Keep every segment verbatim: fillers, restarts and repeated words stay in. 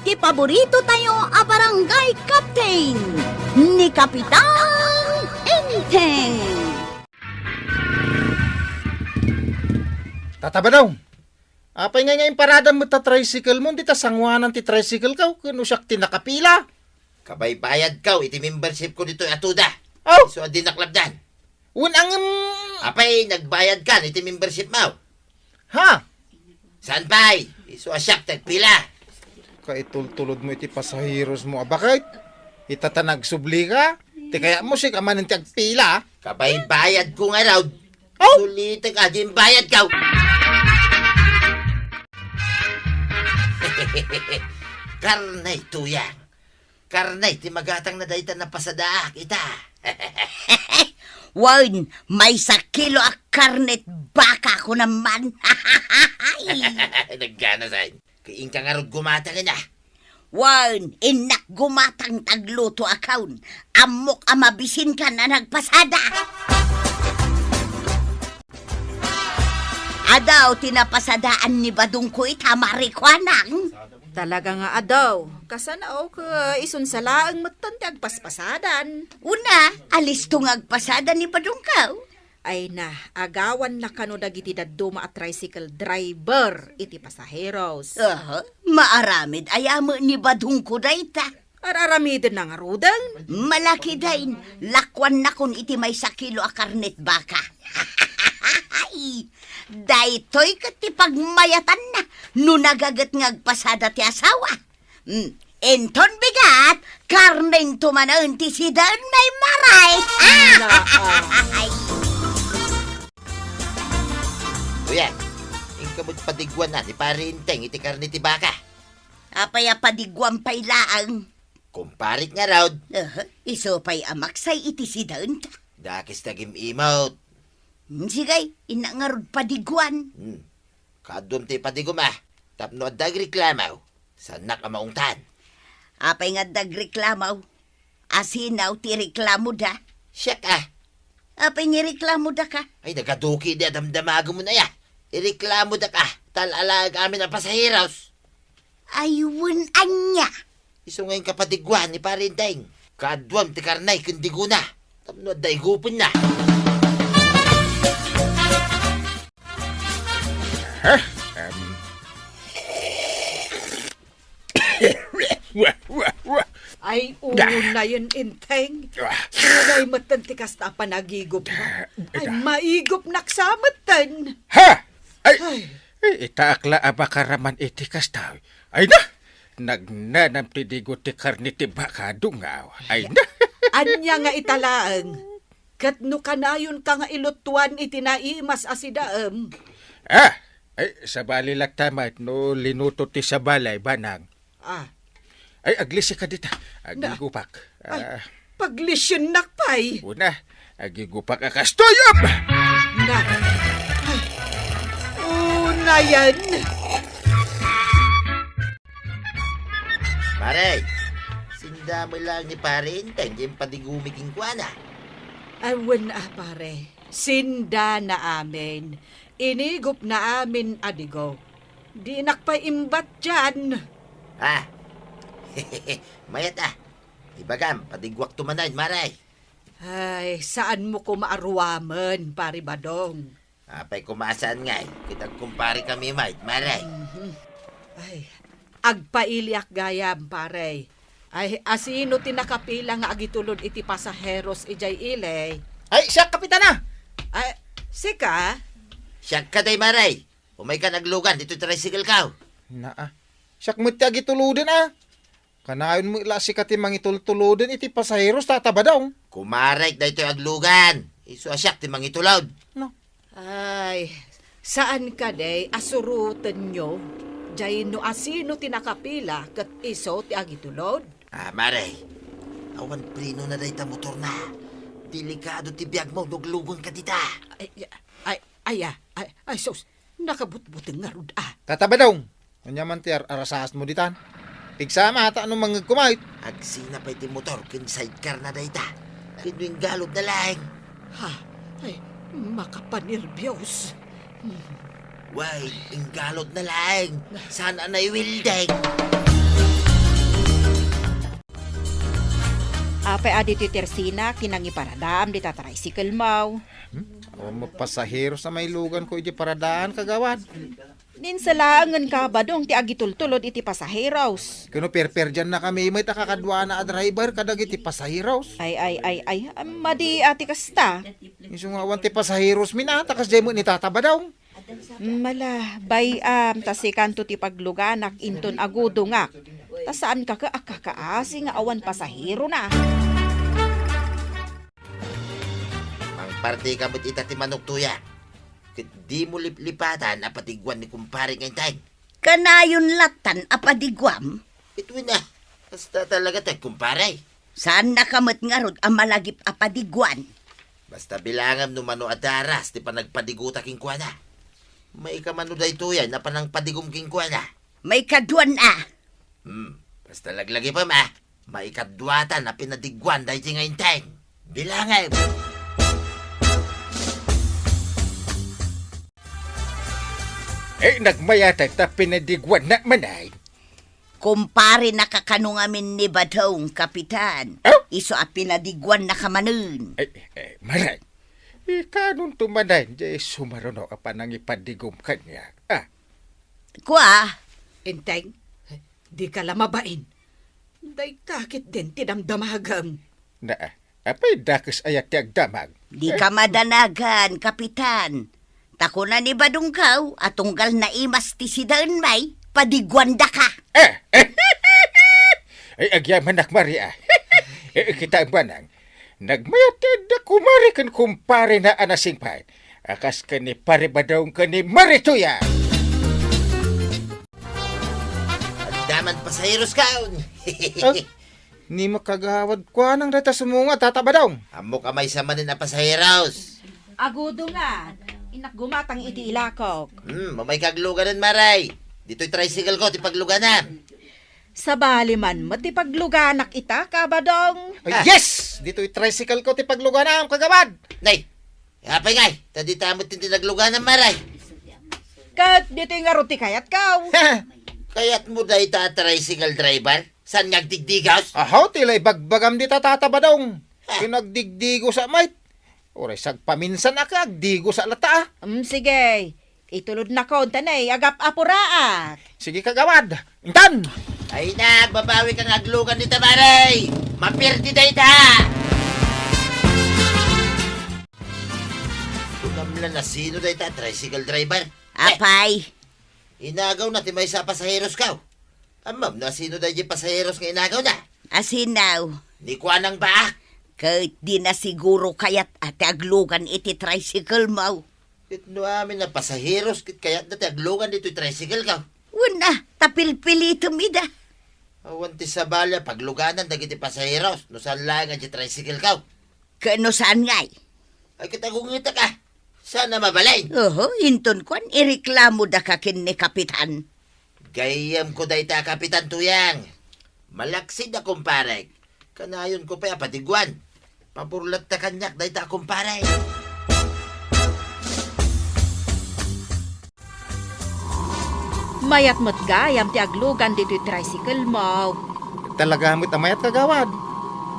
ti paborito tayo a barangay captain, ni Kapitan Enteng. Tata Badong, apay ngay nga imparadam met ta tricycle mo, dita sanguanan ti tricycle ko, ken no siak ti nakapila? Kabaybayadko iti membership ko ditoy a tuda. Aw! Isu a dinak lapdan. Wen, ngem. Apay, nagbayadkan iti membership mo? Ha? Saan pay? Isu a siak ti agpila. Kaitultulod mo iti pasaheros mo a baket. Ita ta nagsubli ka. Ti kayat mo, sika manen ti agpila. Kabaybayad ko nga raw. Oh? Sulitek a di bayad ko. Karnay, Tuyang. Karnay ti magatangna dayta napasadaak ita. Wen, maysa kilo a karnet baka ko naman. Naggana, Sain. Ket inka ngarud gumatang ina. Wen, innak gumatang ta agluto a kaon. Ammok a mabisinkan a nagpasada. Adaw ti napasadaan ni Badongko ita, Mari Kuanang. Talaga nga adaw. Kasano, ket isunsa laeng metten ti agpaspasadan. Una, alisto nga agpasada ni Badongko. Ay na, agawanna kano dagiti dadduma a tricycle driver iti pasaheros. Aha, maaramid aya met ni Badongko dayta. Ar-aramidenna ngaruden? Malakiden, lakuannakon iti maysa kilo a karnet baka. Daytoy ket ti pagmayatanna no nagaget nga agpasada ti asawa. Hmm, inton bigat, karnento manen ti sidaen, Mari. Naa. Ay. Kuya, inka met padiguan ni Pare Enteng iti karne ti baka. Apay a padiguan pay laeng? Kumparek ngarud. Aha, isu pay a maksay iti sidaenta. Dakes ti agim-imot. Hmm, sige, innak ngarud padiguan. Hmm. Kaduam ti ipadigum a, tapno adda agreklamo, saannak a maungtan. Apay nga adda agreklamo? Asino ti reklamoda? Siak a. Apay nga ireklamoda ka? Ay, nagaduki di a damdamagem aya. Ireklamodak a, ta al-alaek amin a pasaheros. Ay, wen, ania? Isu nga inka padiguan ni Pare Enteng. Kaduam ti karne ken digona. Tapno adda igupenna. Huh? Em. Wa, wa, wa. Ay, unayen, Enteng. Ah. Unay metten ti kasta a panagigupmo. Ah, ay, ita. Maigupnak sa metten. Ha? Ay, ay. Ay, itaak la a bakaraman iti kasta. Ay na! Nagnanam ti digo ti karne ti baka, dungaw. Ay na! Ania nga ita laeng? Ket no kanayonka nga ilutuan iti naimas a sidaem. Ah! Ay, sabali latta met no linuto ti sabali, banang. Ah. Ay, aglisi ka dita. Na-, agigupak. Ay, ah. Paglisiennak pay. Una, agigupak a kastoy, am! Na-, ay, unayen. Pare, sindam laeng ni Pare Enteng diay impadigumi kenkuana. Ay, wen a, pare. Sindana amin. Inigupna amin a digo. Dinak pay imbat dian. Ah. Mayat a. Ibagam, padiguakto manen, Mare. Ay, saanmo koma a ruamen, Pare Badong. Apay koma a saan ngay, ket agkumparekami met, Mare. Mhm. Ay, agpailiak gayam, pare. Ay, asino ti nakapila nga agitulod iti pasaheros idiay ili? Ay, siak, Kapitana! Ay, sika? Siak kadi, Mare. Umayka naglugan ditoy tricycle ko. Naa. Siak met ti agituloden a. Kanayon met la sika ti mangitultuloden iti pasaheros, Tata Badong. Kumarek daytoy aglugan. Isu a siak ti mangitulod. No. Ay, saan kadi a surotenyo? Diay no asino ti nakapila ket isu ti agitulod? Ah, Mare. Awan prenona dayta motorna. Delikado ti biagmo no agluganka dita. Ay, ay, ay, ah, ay, ay, sus. Nakabutbuteng ngarud a. Tata Badong, ania man ti ar-arasaasmo ditan? Pigsama ta no mangngegko met. Agsina pay ti motor ken sidecar na dayta. Ken no inggalodna laeng. Ha? Ay, makapanerbios. Way, inggalodna laeng. Saan a naiwildeng. Pay a ditoy tersinak ti nangiparadaam dita tricycle-mo. Hmm? Awan met pasaheros a mailuganko iti paradaan, kagawad. Ninsa laengen ka, Badong, ti agitultulod iti pasaheros. Kuno perperdiannakami met a kakaduana a driver kadagiti pasaheros. Ay, ay, ay, ay, madi a ti kasta. Isu nga awan ti pasaherosmi na, ta kasdiay met ni Tata Badong. Mala, bay-am, ta sikanto ti pagluganak inton agudongak. Ta saan ka ka a kakaasi nga awan pasaherona. Mangparti ka met ita ti manok, Tuya. Ket dimo liplipatan a padiguan ni kumpare nga Enteng. Kanayon lattan a padiguam? Ket wen a, kasta talaga ti agkumpare. Saannaka met ngarud a malagip a padiguan. Basta bilangam no mano a daras ti panagpadiguta kenkuana. Maika mano daytoy a panangpadigum kenkuana. Maikaduan a. Hmm, basta laglagipem a. Maikaduatan a pinadiguan daydi nga Enteng. Bilangem. Eh, nagmayat ta pinadiguannak manen. Kumparenaka kano ngamin ni Badong, Kapitan. Oh? Isu a pinadiguannaka manen. Eh, eh, manen. Ikanonto manen, di sumaruno a panangipadigum kaniak. Ah. Kua? Enteng, dika la mabain. Dayta ketdin ti damdamagem. Na, apay dakes aya ti agdamag? Dika madanagan, Kapitan. Ta kuna ni Badongko a tunggal naimas ti sidaen, bay, padiguandaka. Eh, eh. Ay, agyamanak, Maria. Eh, kita, Manang. Nagmayat ti adda kumare ken kumparena a nasingpet a kas ken ni Pare Badong ken ni Mare Tuya. Adda man pasaheros kaon. Ah, ni makagawad kuanang dayta sumunga, Tata Badong. Ammok a maysa manen a pasaheros. Agudongan, innak gumatang iti ilakok. Hmm, mamay kagluganan, Maray. Ditoy tricycle ko ti paglugana. Sabali man met ti pagluganak ita, Kabadong. Ay, ah, yes! Ditoy tricycle ko ti pagluganam, kagawad. Nay, apay ngay, ta dita met ti nagluganam, Maray. Ket ditoy ngarud ti kayatko. Kayatmo dayta a tricycle driver? Saan nga agdigdigos? Ahaw, ti la ibagbagam dita, Tata Badong. Ah. Kinagdigdigos a met. Uray sagpaminsan a kagdigos a lata, ah. Mm, sige. Itulodnakon, ta nay, agap-apuraak. Sige, kagawad. Intan! Ay na, agbabawi ka nga aglugan dita, Maray! Mapirdi dayta! Kunam la no asino dayta a tricycle driver. Eh! Apay. Inagawna ti maysa a pasaheros ko. Ammom no asino daydi pasaheros nga inagawna? Asino? Ni kuanang baak. Ket di na siguro kayat a ti aglugan iti tricycle mo. Ket no amin a pasaheros ket kayatda ti aglugan ditoy tricycle ko. Wen a, ta pilpilitem ida. Awan ti sabali a pagluganan dagiti pasaheros no saan laeng a di tricycle ko. Ket no saan ngay? Ay, ket agungetek a. Saan a mabalin? Oho, inton kuan, ireklamodaka ken ni Kapitan. Gayyemko dayta a Kapitan, Tuyang. Malaksid a kumparek. Kanayonko pay a padiguan. Pabor latta kaniak dayta a kumpare. Mayat met gayam ti aglugan ditoy tricycle mo. Talaga met a mayat, kagawad.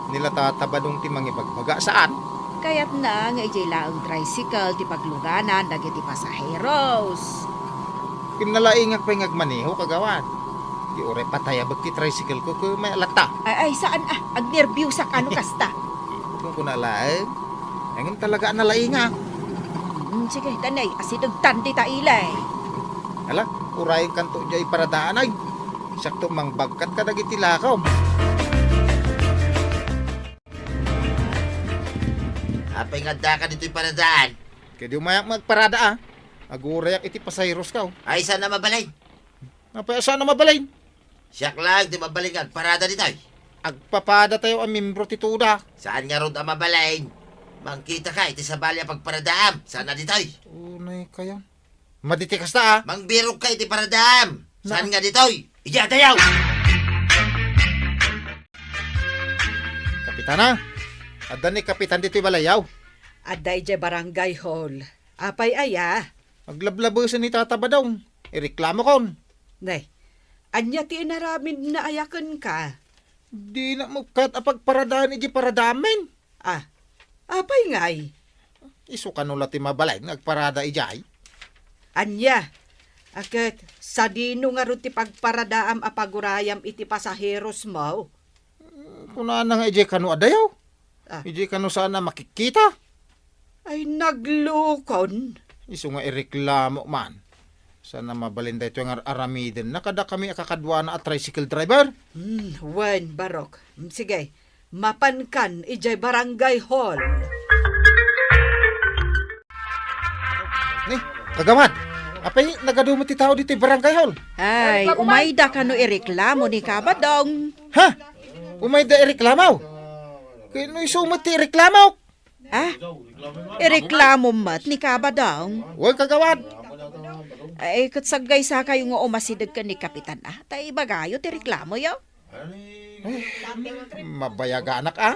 Ni la Tata Badong ti mangibagbaga, saan? Kayatna nga idiay laeng tricycle ti pagluganan dagiti pasaheros. Ken nalaingak pay nga agmaneho, kagawad. Di uray patayabek ti tricycle ko, ket mayat latta. Ay, ay, saan a? Agnerbiosak a no kasta. Ket kuna laeng, ngem talaga a nalaingak. Mm, sige, tanay, asidegtan dita ilay. Ala, urayenkanto diay paradaan ay. Siakto mangbagkat kadagiti lakaw. Apay nga addaka ditoy paradaan? Ket di umayak nga agparada, a. Agurayak iti pasaheros ko. Ay, saan a mabalin? Apay a saan a mabalin? Siak laeng ti mabalin nga agparada ditoy. Agpapadatayo a miembro ti TUDA. Saan ngarud a mabalin? Mangkitaka iti sabali a pagparadaam. Saan a ditoy? Unay kaya. Madi ti kasta, a. Mangbirokka iti paradaam. Na- Saan nga ditoy? Idiay adayo! Kapitana, adda ni Kapitan ditoy balayyo? Adda idiay barangay hall. Apay aya? Aglablabesen ni Tata Badong. Ireklamokon. Nay, ania ti inaramidna aya kenka? Dina met ket a pagparadaan iti paradaanmin. Ah, apay ngay? Isu kano la ti mabalin nga agparada idiay? Ania? A ket sadino ngarud ti pagparadaam a pagurayam iti pasaherosmo? Kunana nga idiay kano adayo. Ah. Idiay kano saan a makikkita. Ay, naglukon. Isu nga ireklamo man. Saan a mabalin daytoy nga ar-aramidenna kadakami a kakaduana a tricycle driver? Hmm, wen, Barok. Hmm, sige, mapankan idiay barangay hall. Ni, kagawad, apay nagadu met ti tao ditoy barangay hall? Ay, umayda kano ireklamo ni Kabadong. Ha? Umayda ireklamo? Kay no isu met ti ireklamo? Ah? Ireklamo met ni Kabadong? Wen, kagawad. Ay, ket saggaysa kayo nga umasideg ken ni Kapitan, ah. Ta ibagayo ti reklamoyo. Ay, mabayaganak, ah.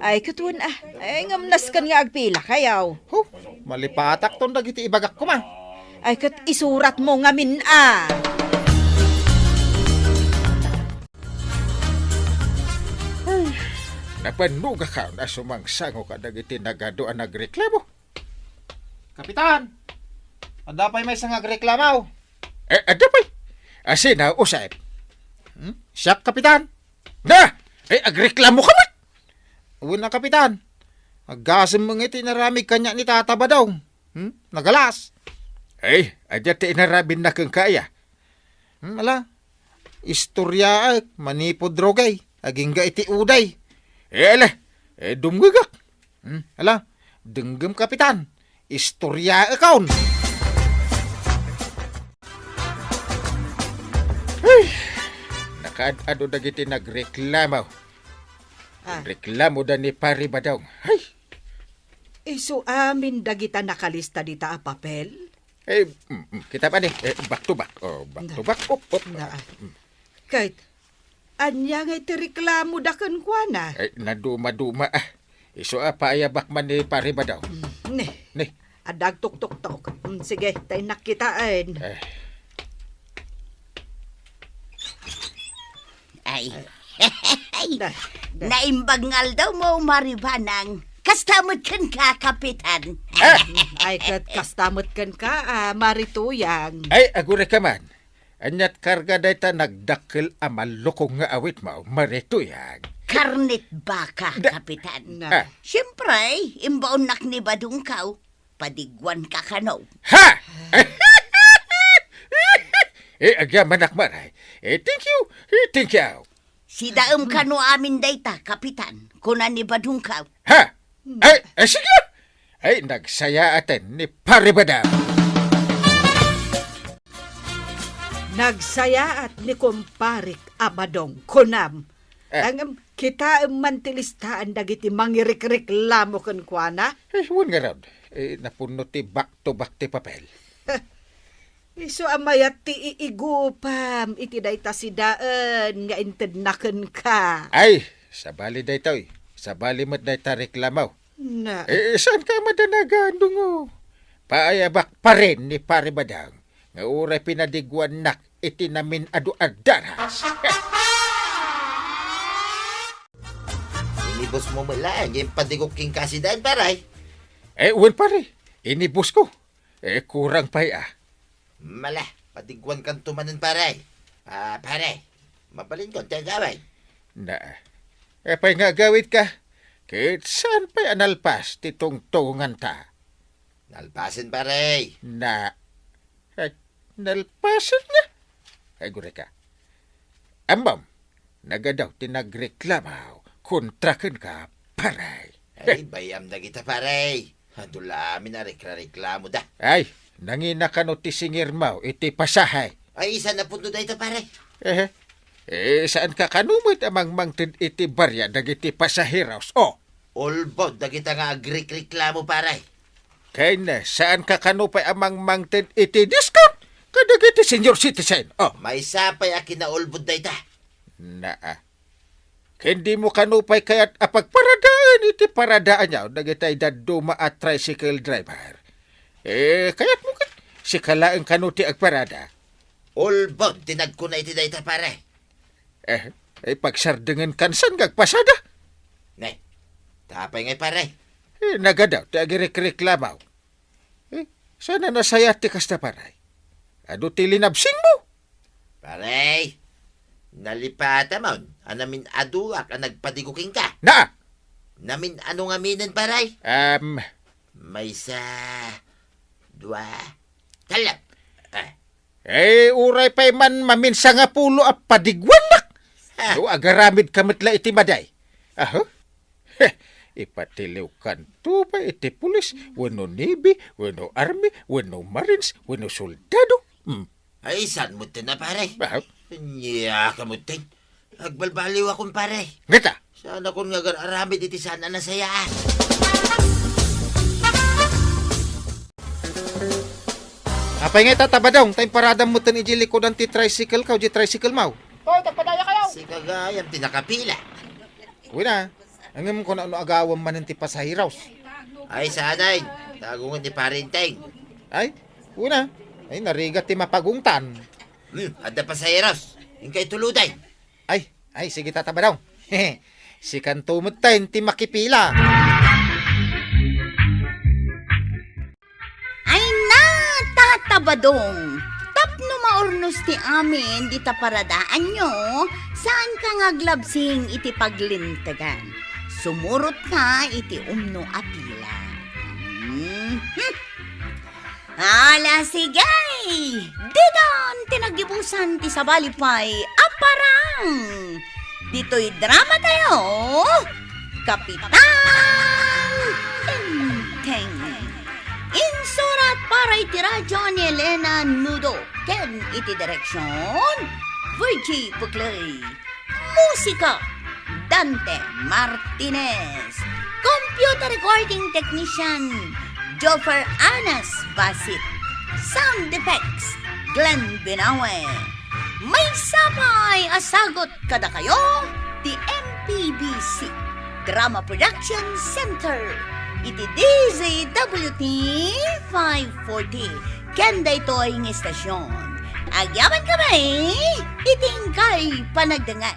Ay, ket wen, ah. Ay, ngem nasken nga agpila kayo. Huh, malipatak ton dagiti ibagak koma. Ay, ket isuratmo ngamin, ah. Ay, napannogak a sumangsango kadagiti nagadu a nagreklamo. Kapitan! Adda pay maysa nga agreklamo? Eh, adda pay. Asina, Usep? Hmm? Siak, Kapitan? Na! Eh, agreklamo ka met! Wen a, Kapitan. Aggasem nga iti inaramid kaniak ni Tata Badong. Hmm? Nagalas. Ay, adda ti inaramidna kenka aya. Hmm, ala, istoryaek manipud rugay, agingga iti uday. Eh, ala, eh, dumngegak. Hmm, ala, denggem, Kapitan. Istoryaekon. Ay, nakaad-adu dagiti nagreklamo. Ah. Reklamoda ni Pari Badong. Ay! Isu amin dagita nakalista dita a papel? Eh, mm, mm, kita pa ni. Eh, back to back. Oh, back to back. Op, op. Na, ah. Mm. Ket, ania ngay ti reklamoda kenkuana? Eh, naduma-duma, ah. Isu a paayabak man ni Pari Badong. Mm, ne. Ne. Adda agtuktuktok. Mm, sige, ta innak kitaen. Eh. Ay. Ay. Da, da. Naimbag nga aldawmo, Mari Banang. Kasta met kenka, Kapitan. Ah! Ay, ket kasta met kenka, ah, Mari Tuyang. Ay, agurayka man. Aniat karga dayta nagdakkel a malukong nga awitmo, Mari Tuyang? Karnet baka, Da- Kapitan. Na. Ah. Siempre, imbaonnak ni Badongkaw. Padiguanka kano. Ha? Eh, agyamanak, Mari. Eh, thank you. Eh, thank you. Sidaem kano amin dayta, Kapitan, kuna ni Badongkaw. Ha? Ay, ay, sige. Ay, nagsayaaten ni Pari Badong. Nagsayaat ni Kumparik a Badong, kunam. Eh. Ngem, kitaem man ti listaan dagiti mangirikreklamo kenkuana? Eh, wen ngarud. Eh, napunno ti back to back ti papel. Isu a mayat ti iigupam iti dayta sidaen nga intedna kenka. Ay, sabali daytoy. Sabali met dayta reklamo. Na. Eh, saan ka madanagan, Dungo? Paayabak pa rin ni Pare Badang nga uray pinadiguannak iti namin-adu a daras. Inibusmo met laeng nga impadigok kenka sidaen, pare. Eh, wen, pare. Inibusko. Eh, kurang pay, ah. Mala, padiguankanto manen, pare. Ah, pare, mabalinko ti agawid. Na, apay nga agawidka? Ket saan pay a nalpas ti tungtunganta? Nalpasen, pare. Na, ay, nalpasen nga? Ay, gureka. Ammom, nagadu ti nagreklamo kontra kenka, pare. Ay, bay-am dagita, pare. Adu la amin a reklareklamoda. Ay, nangina kano ti singirmo iti pasahe? Ay, saan a pudno dayta, pare. Eh, eh, saan ka kano met a mangmangted iti barya dagiti pasaheros? Oh. Ulbod dagita nga agrekreklamo, pare. Ken, saan ka kano pay a mangmangted iti discount kadagiti senior citizen? Oh. Maysa pay a kinaulbod dayta. Naa. Ken dimo kano pay kayat a pagparadaen iti paradaanyo dagitay dadduma a tricycle driver? Eh, kayatmo ket sika laeng kano ti agparada? Ulbod ti nagkuna iti dayta, pare. Eh, Ay, pagsardengen kansan nga agpasada. Ne, tapay ngay, pare? Eh, nagadaw ti agirikreklamaw. Eh, saan a nasayaat ti kasta, pare? Adu ti linabsingmo? Pare, nalipatamon a namin-aduak a nagpadigo kenka. Na! Namin-ano ngaminen, pare? Em. Maysa, dua, tallo. Ah. Eh, uray pay man maminsangapulo a padiguannak. Ah. No, agaramidka met la iti madi. Aha. Heh, ipatiliwkanto pay iti pulis, wenno navy, wenno army, wenno marines, wenno soldado. Hmm. Ay, saan met ten a, pare? Ah. Ania ka met ten? Agbalbaliwakon, pare. Ngata? Saanakon nga agar-aramid iti saan a nasayaat. Apay ngay, Tata Badong, ta imparadam met ten idiay likudan ti tricycle ka, o di tricycle maw? Hoy, tagpadaya kayo! Sika gayam ti nakapila. Uy na, ngem kuna no agawem manen ti pasaheros. Ay, saan ay. Tago nga ni Pare Enteng. Ay, uy na. Ay, narigat ti mapagungtan. Hmm, adda pasaheros. Inka ituluday. Ay, ay, sige, Tata Badong. Sikanto met ten ti makipila. Ay na, Tata Badong, tapno maurnos ti amin dita paradaanyo, saanka nga aglabsing iti paglintegan. Sumurotka iti umno a pila. Mhm. Ala, sige! Ditan ti naggibusan ti sabali pay a parang! Ditoy drama tayo, Kapitan Tengteng. Insurat para iti radyo ni Elena Nudo ken iti direksyon, Virgie Puclay. Musika, Dante Martinez. Computer recording technician, Joffer Anas Basit. Sound effects, Glenn Binawe. Maysa pay a sagut kadakayo ti M P B C Drama Production Center iti D Z W T five forty. Ken daytoy nga istasyon, agyaman kami iti inkay panagdengngeg.